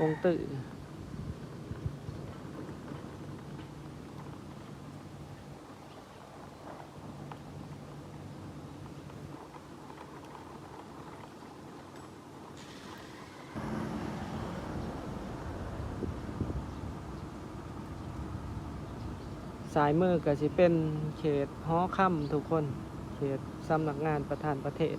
ອົງຕື້. ຊ້າຍມືກໍຊິເປັນເຂດຫໍຄຳທຸກຄົນ, ເຂດສຳນັກງານປະທານປະເທດ.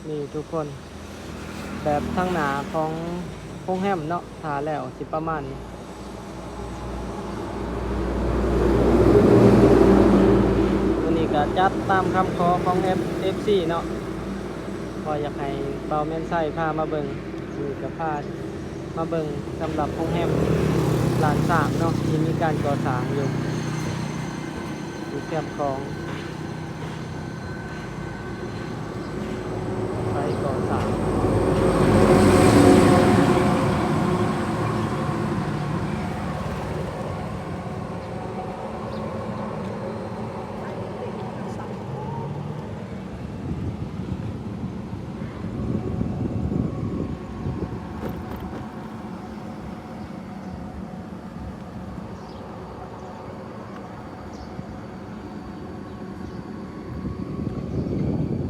ນີ້ທຸກຄົນ, ແບບທາງໜ້າຂອງໂຮງແຮມເນາະ, ຖ້າແລ້ວຊິປະມານນີ້. ມື້ນີ້ກໍຈັດຕາມຄຳຂໍຂອງເອັຟ ເອັຟຊີເນາະ, ເພາະຢາກໃຫ້ບ່າວແມ່ນໄຊພາມາເບິ່ງ. ນີ້ກໍພາມາເບິ່ງສຳລັບໂຮງແຮມລ້ານຊ້າງເນາະ ທີ່ມີການກໍ່ສ້າງຢູ່ ຢູ່ແຄມຂອງ ໄປກໍ່ສ້າງ.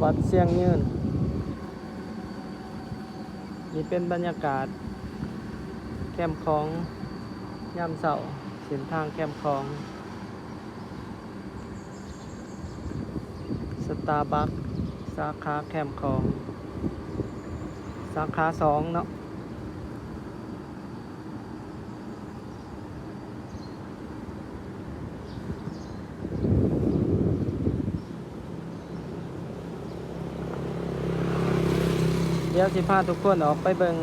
ວັດຊຽງຍືນ. ນີ້ເປັນບັນຍາກາດແຄມຂອງຍາມເຊົ້າ, ເສັ້ນທາງແຄມຂອງ. ສະຕາບັກ ສາຂາແຄມຂອງ ສາຂາສອງເນາະ. ດຽວຊິພາທຸກຄົນອອກໄປເບິ່ງ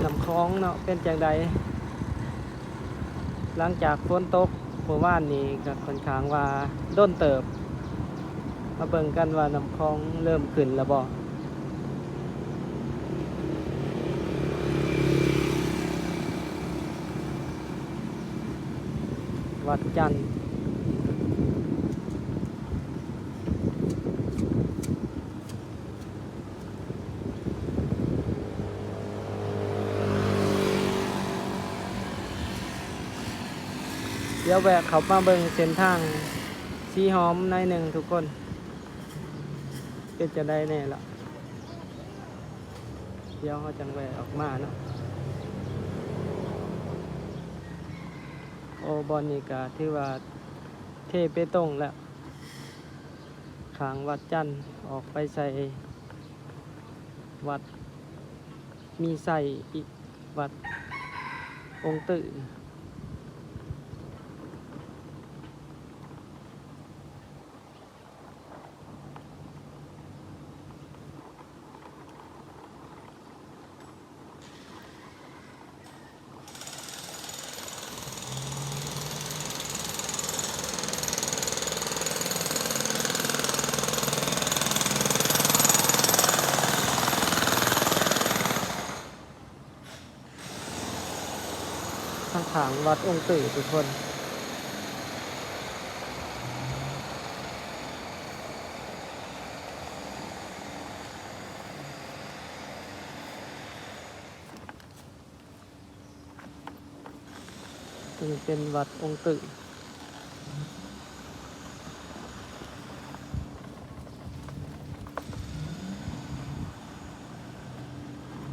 ນ້ຳຂອງເນາະ ເປັນຈັ່ງໃດ. ຫຼັງຈາກຝົນຕົກມື້ວານນີ້ກໍຂ້ອນຂ້າງວ່າດົນເຕີບ, ມາເບິ່ງກັນວ່ານ້ຳຂອງເລີ່ມຂຶ້ນແລ້ວບໍ່. ວັດຈັນ. ດຽວແວະເຂົ້າມາເບິ່ງເສັ້ນທາງສີຫອມໜ້ອຍໜຶ່ງທຸກຄົນ, ເປັນຈັ່ງໃດແດ່ລະ. ດຽວເຮົາຈັ່ງແວະອອກມາເນາະ. ໂອ້ ບ່ອນນີ້ກະຖືວ່າເທເປຕົງແລ້ວ. ຂ້າງວັດຈັນອອກໄປໃສ່ວັດມີໄຊອີກ, ວັດອົງຕື້. ທາງຂ້າງວັດອົງຕື້ທຸກຄົນ. ນີ້ເປັນວັດອົງຕື້.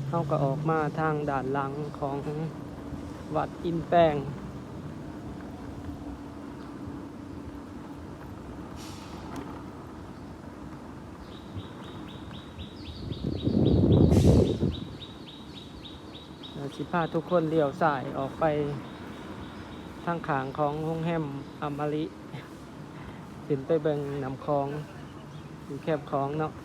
ເຮົາກໍອອກມາທາງດ້ານຫຼັງຂອງວັດອິນແປງ. ແລ້ວຊິພາທຸກຄົນລ້ຽວຊ້າຍອອກໄປທາງຂ້າງຂອງໂຮງແຮມອຳມະລິ, ຂຶ້ນໄປເບິ່ງນ້ຳຂອງ ຢູ່ແຄມຂອງເນາະ. ນີ້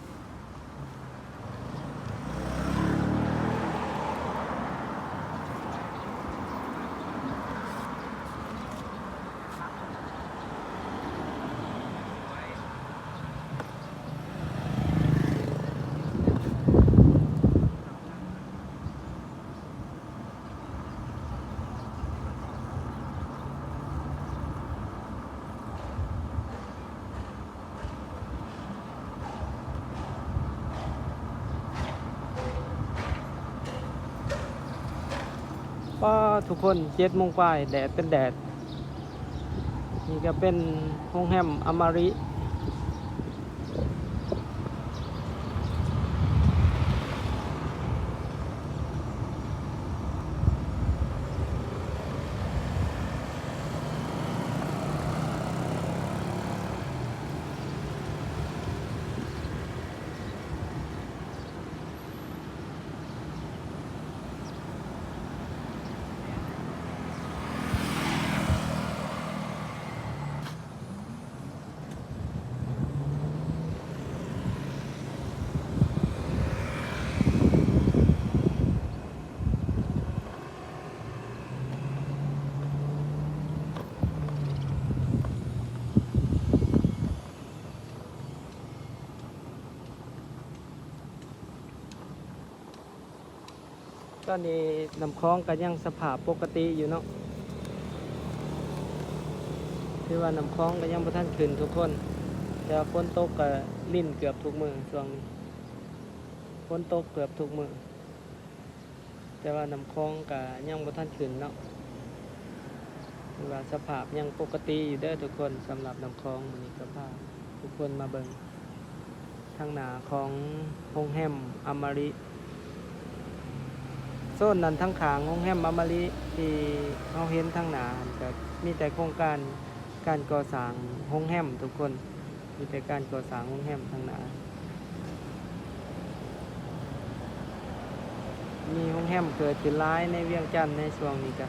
ປ້າ ທຸກຄົນ ເຈັດໂມງປາຍ ແດດເປັນແດດ. ນີ້ກໍເປັນໂຮງແຮມອາມາຣິ. ຕອນນີ້ນ້ຳຂອງກໍຍັງສະພາບປົກກະຕິຢູ່ເນາະ, ຖືວ່ານ້ຳຂອງກໍຍັງບໍ່ທັນຂຶ້ນທຸກຄົນ, ແຕ່ວ່າຝົນຕົກກໍລິນເກືອບທຸກມື້ຊ່ວງນີ້, ຝົນຕົກເກືອບທຸກມື້. ແຕ່ວ່ານ້ຳຂອງກະຍັງບໍ່ທັນຂຶ້ນເນາະ, ຖືວ່າສະພາບຍັງປົກກະຕິຢູ່ເດີທຸກຄົນ. ສຳລັບນ້ຳຂອງ ມື້ນີ້ກໍພາທຸກຄົນມາເບິ່ງທາງໜ້າຂອງໂຮງແຮມອາມາຣິ. ໂຊນນັ້ນທາງຂ້າງໂຮງແຮມອາມາຣິທີ່ເຮົາເຫັນທາງໜ້າຫັ້ນ ກໍມີແຕ່ໂຄງການ ການກໍ່ສ້າງໂຮງແຮມທຸກຄົນ, ມີແຕ່ການກໍ່ສ້າງໂຮງແຮມທາງໜ້າ. ມີໂຮງແຮມເກີດຂຶ້ນຫຼາຍໃນວຽງຈັນໃນຊ່ວງນີ້ກະ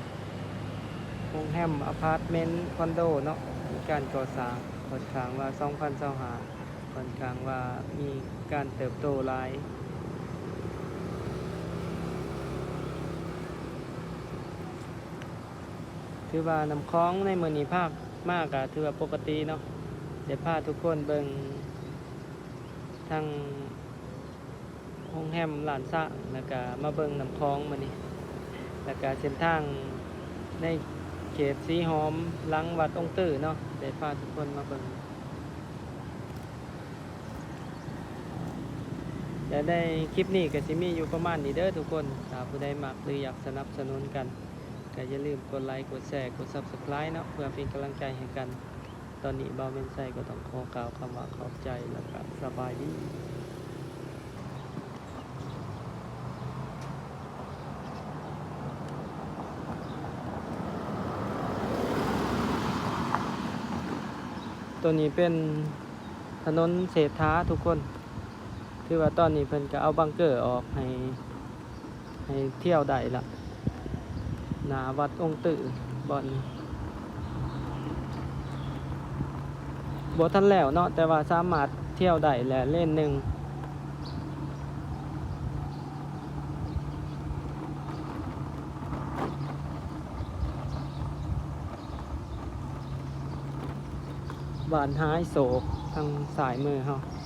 ໂຮງແຮມ ອາພາດເມັນ ຄອນໂດເນາະ, ມີການກໍ່ສ້າງ ຂ້ອນຂ້າງວ່າ ສອງພັນຊາວຫ້າ ຂ້ອນຂ້າງວ່າມີການເຕີບໂຕຫຼາຍ. ຖືວ່ານ້ຳຂອງໃນມື້ນີ້ພາກມາກະຖືວ່າປົກກະຕິເນາະ, ໄດ້ພາທຸກຄົນເບິ່ງທາງໂຮງແຮມລ້ານຊ້າງ ແລ້ວກະມາເບິ່ງນ້ຳຂອງມື້ນີ້, ແລ້ວກະເສັ້ນທາງໃນເຂດສີຫອມຫຼັງວັດອົງຕື້ເນາະ ໄດ້ພາທຸກຄົນມາເບິ່ງ. ແລະ ໃນຄລິບນີ້ກໍຊິມີຢູ່ປະມານນີ້ເດີທຸກຄົນ. ຖ້າຜູ້ໃດມັກ ຫຼື ຢາກສະໜັບສະໜູນກັນ ກໍຢ່າລືມກົດໄລ ກົດແຊ ກົດ Subscribe ເນາະ ເພື່ອເປັນກຳລັງໃຈໃຫ້ກັນ. ຕອນນີ້ບ່າວແມ່ນໄຊກໍຕ້ອງຂໍກ່າວຄຳວ່າຂອບໃຈ ແລ້ວກໍສະບາຍດີ. ໂຕນີ້ເປັນຖະໜົນເສດຖາທຸກຄົນ, ຖືວ່າຕອນນີ້ເພິ່ນກໍເອົາບັງເກີອອກໃຫ້ ໃຫ້ທ່ຽວໄດ້ລະ. ໜ້າວັດອົງຕື້ບ່ອນນີ້ ບໍ່ທັນແລ້ວເນາະ, ແຕ່ວ່າສາມາດທ່ຽວໄດ້ແຫຼະເລນໜຶ່ງ. ບ້ານຫາຍໂສກທາງຊ້າຍມືເຮົາ.